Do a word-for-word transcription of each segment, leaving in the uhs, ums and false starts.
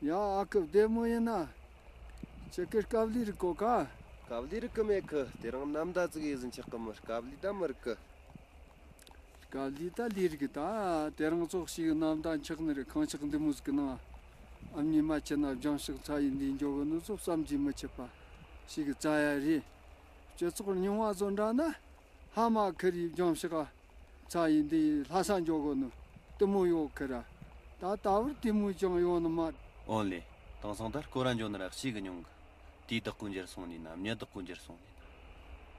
ཡ། ཨ་ཁུ་བདེ་མོ་ཡིན་ན། ཁྱེད་ཀྱི་དཀའ་ལས་རིག་གོ་ག། དཀའ་ལས་རིག་གི་མེད་གི། དེ་རིང་ནམ་ཟླ་ཙིག་ཡེ་ཟིན་ཆགས་གི་མི། དཀའ་ལས་ད་མི་རིག་གི། དཀའ་ལས་ད་ལས་རིག་གི། ད་དེ་རིང་ཚོགས་ཤིག་ནམ་ཟླ་འཁྱག་ནི་རེད། ཁང་ཆག་འདི་མོ་ཟིག་གི་ནང་ཨ་མྱེས་མ་ཁྱེད་ན་སྦྱང་ཤག་ཚ་ཡི་འདི་འཇོག་གི་ནི་ཚོ་བསམ་གྱིས་མི་ཁྱབ་པ་ཞིག་གི་རྩ་ཡ་རེད། སྤྱི་ཚོགས་རྙིང་བ་བཟོ་འདྲ་ན། ཧ་མ་ཁི་རི་སྦྱང་ཤག་ཚ་ཡི་འདི་ལྷ་ས་འཇོག་གི་ནི་དེ་མོ་ཡོད་ཁི་ར། ད་ད་བར་དེ་མོ་ཅང་ཡོད་ནི་མ། ཨོ་ལེ། དེང་སང་ད་སྐོར་ར་འཇོག་ནི་ར་ཤི་གི་ཉུང་གི། དུས་བདག་པོ་འགྱུར་སོང་ནི་ན། མྱི་བདག་པོ་འགྱུར་སོང་ནི་ན།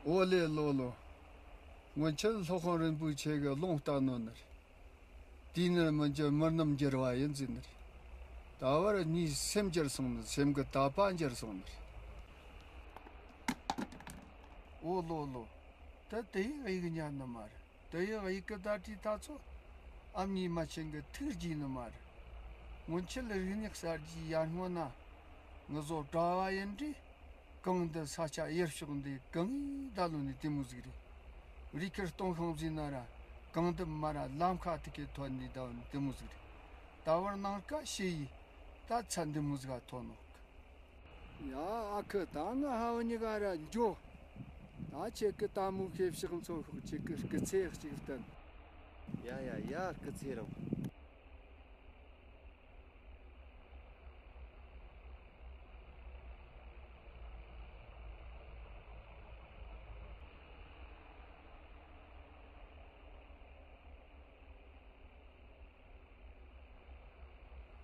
ཨོ་ལེ་ལོ་ལོ། སྔོན་ཆད་སློབ་དཔོན་རིན་པོ་ཆེ་གི་ལུང་བསྟན་ནོ་ནི་རེད། དུས་ནི་མི་འགྱུར་མི་རྣམས་འགྱུར་བ་ཡིན་ཟེར་ནི་རེད། ད་བར་མྱིའི་སེམས་འགྱུར་སོང་ནི། སེམས་ཀྱི་དད་པ་འགྱུར་སོང་ནི་རེད། ཨོ་ལོ་ལོ། ད་དེ་ཡི་དབྱིག་གཉེན་ནི་མ་རེད། དེ་ཡི་དབྱིག་གི་བརྡ་སྤྲོད་ད་ཚོ་ཨ་མྱེས་མ་ཁྱེད་ཀྱི་ཐུགས་རྗེ་ནི་མ་རེད། སྔོན་ཆད་རིག་གནས་གསར་བརྗེའི་ཡར་སྔོན་ན་ངུ་བཟོ་གྲྭ་བ་ཡིན་དུས། གངས་འདི་ས་ཆ་ཡུལ་ཕྱོགས་འདི་གངས་ད་ལོ་ནི་དེ་མོ་ཟིག་རེད། རི་ཁར་སྟོང་ཤང་ཟིན་ན་ར་གངས་འདི་མ་ར་ལམ་ཁ་དེ་གའི་ཐོན་ནི་ད་ལོ་ནི་དེ་མོ་ཟིག་རེད། ད་བར་ནངས་ཀ་ཤི་ཡི་ད་ཚ་འདི་མོ་ཟིག་ག་ཐོན་ནོག། ཡ། ཨ་ཁུ། ད་ང་ཧ་བ་ཉི་ག་ར་འགྱོ། ད་ཁྱེད་ཀྱི་ལྟད་མོ་ཤེས་བཞག་མཚོ་ཤོག་ཁྱེད་ཀྱི་སྐུ་ཚེ་གཅིག་བརྟན། ཡ་ཡ་ཡ། སྐུ་ཚེ་རིང་།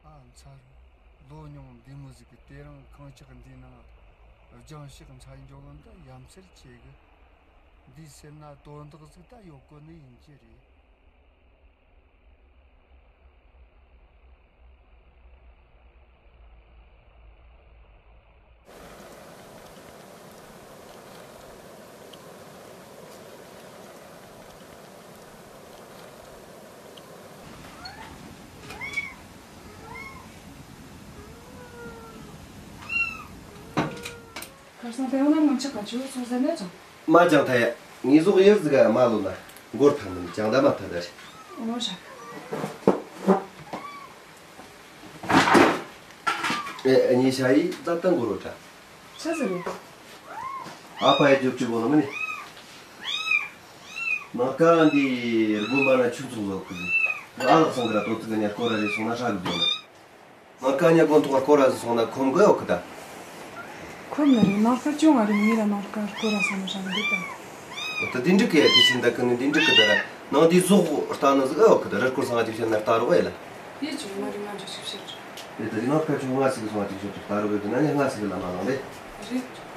ཨ་མཚར། ལོ་ཉུང་འདི་མོ་ཟིག་གི་དེ་རིང་ཁང་ཆག་འདིའི་ནང་སྦྱང་ཤག་འཚལ་འཇོག་ལོན་ད་ཡ་མཚར་ཆེ་གི། འདིའི་སེམས་ན་དོན་དག་ཟིག་ད་ཡོད་གོ་ནི་ཡིན་གྱི་རེད། ཁར་སང་དེ་འོ་ན་ངོ་ཅག་ག་ཅུ་སོང་ཟེར་ནས་ཙང་། མ་ཅང་ཐ་ཡ། ངེས་ཟོག་ཡེར་ཟི་ག་མ་ལོ་ན་འགོར་ཐང་མིན་ཅང་ད་མ་ཐ་ད་རེད། འོ་ཞག་ཨེ་ཨ་ཉི་ཤ་ཡི་ད་ད་འགོར་རོ་ད། ཆ་ཟི་རེད། ཨ་ཕ་ཡི་རྒྱུ་བཅུ་གོ་ལ་མི་ནི། ནང་ཀ་འདི་རྒུན་པ་ན་ཆུ་ཚོགས་ལོག་གི་ཟི། ཨ་ལགས་སང་གི་ར་ཏོ་ཙི་གི་ཉ་སྐོར་ར་རེ་སོང་ན་ཧྲ་གི་འདུག་ན། ནང་ཀ་ཉ་དགོན་ཐོག་སྐོར་ར་ཟི་སོང་ན་ཁོམ་གི་ཡོད་གི་ད། ཁོམ་ནི་རེད། ནང་ཀ་ཅུང་ང་རེ་མི་ར་ནང་ཀ་སྐོར་ར་སོང་ན་ཧྲ་གི་འདུག་ད། ད་དེ་འགྲིག་གི་ཡ། དེ་བཞིན་ད་གི་ནི་དེ་འགྲིག་གི་ད་ར། ནང་དེ་ཟོག་ལྟ་ནི་ཟི་ཨེ་ཡོད་གི་ད། ར་སྐོར་སང་ང་ཅིག་བཤད་ན་ལྟ་རོགས་ཨེ་ལ། དེ་ཅུང་ང་རེ་ང་ཅིག་ཞིག་བཤད། དེ་ད་དེ་ནང་ཀ་ཅུང་ང་ཟི་གི་སོང་ང་ཅིག་ཞིག་ལྟ་རོགས་ཨེ། དེ་ན་ཉ་ང་ཟི་གི་ལ་མ་ལང་རེད། རེད།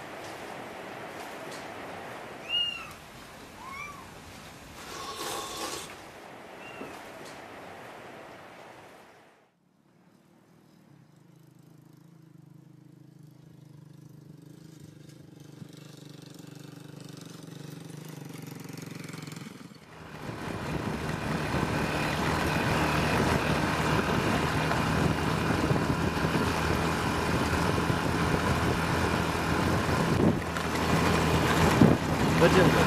ཁ་ཅན་གི།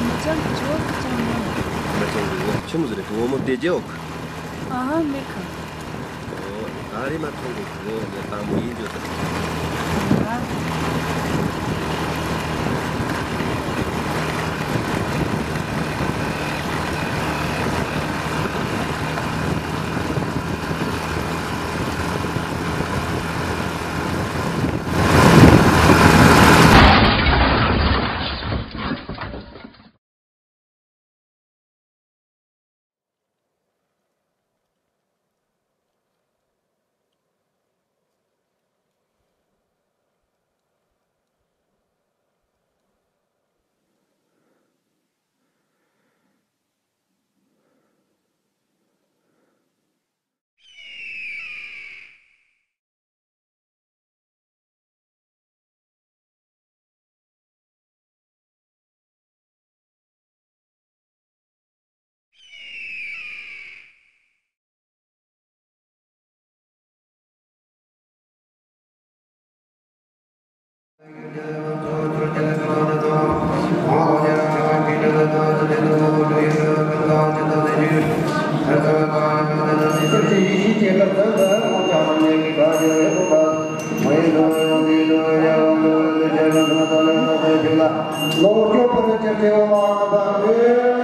ཁ་ཅན་གི་ཇོ་ཁ་ཅན་མོ། ཁ་ཅན་གི་ཆི་མོ་ཟེར་གི་འོ་མོ་དེ་རྒྱལ་འོག། ཨ་ཧ་མེད་གི། ཨོ་ཨ་རེ་མ་མཐོང་གི་འོ་ལེ་དང་མོ་ཡིན་རྒྱུ་དེ། ཨ། ལོངས་སྤྱོད་པར་གྱུར་ཏེ། ཨོཾ་ཨ་ཏ་ཨེ།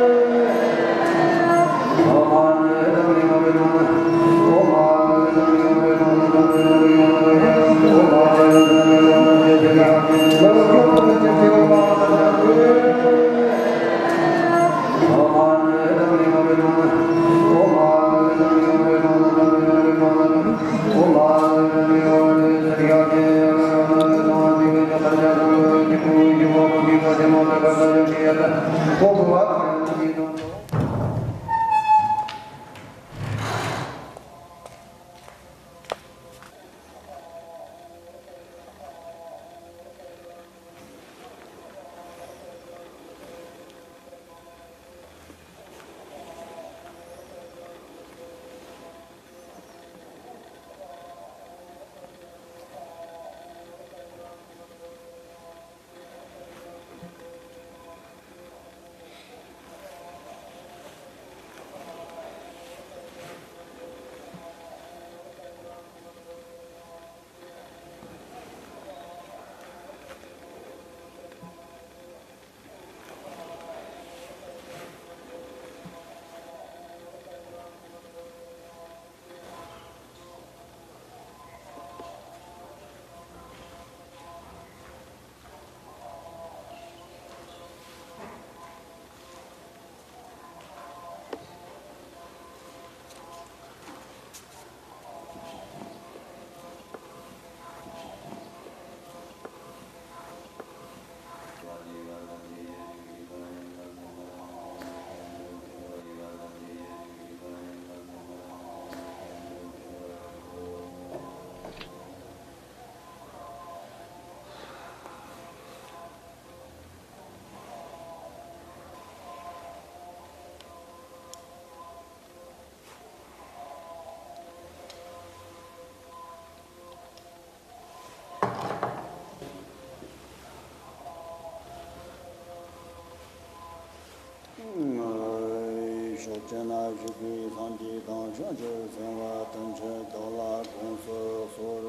ཕྱོགས་བཅུ་ན་བཞུགས་པའི་སངས་རྒྱས་དང་བྱང་ཆུབ་སེམས་དཔའ་ཐམས་ཅད་བདག་ལ་དགོངས་སུ་གསོལ།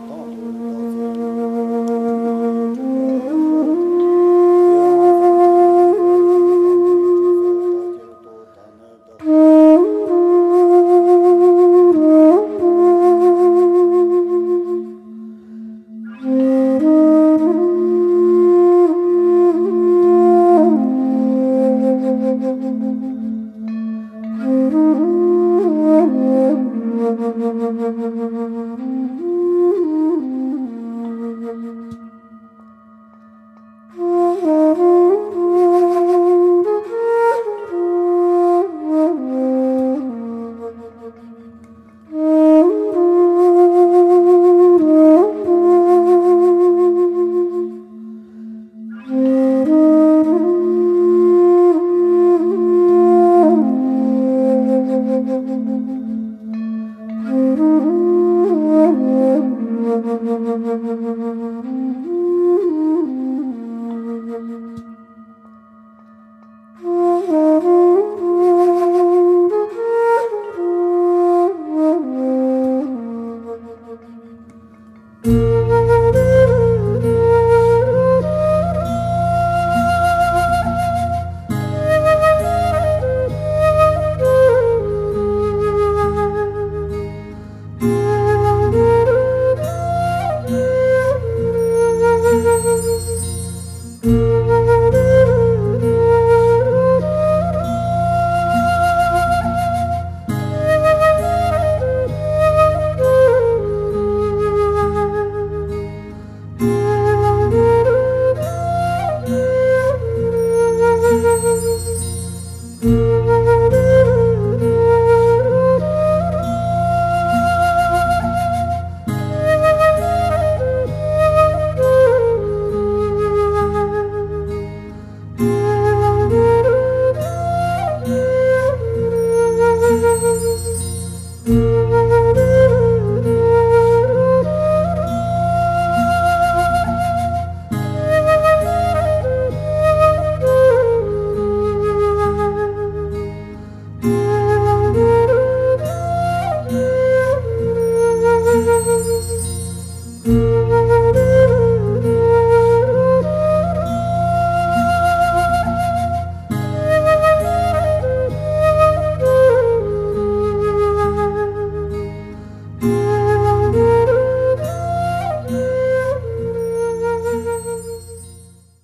དང་དུ་བདག་ཚེ་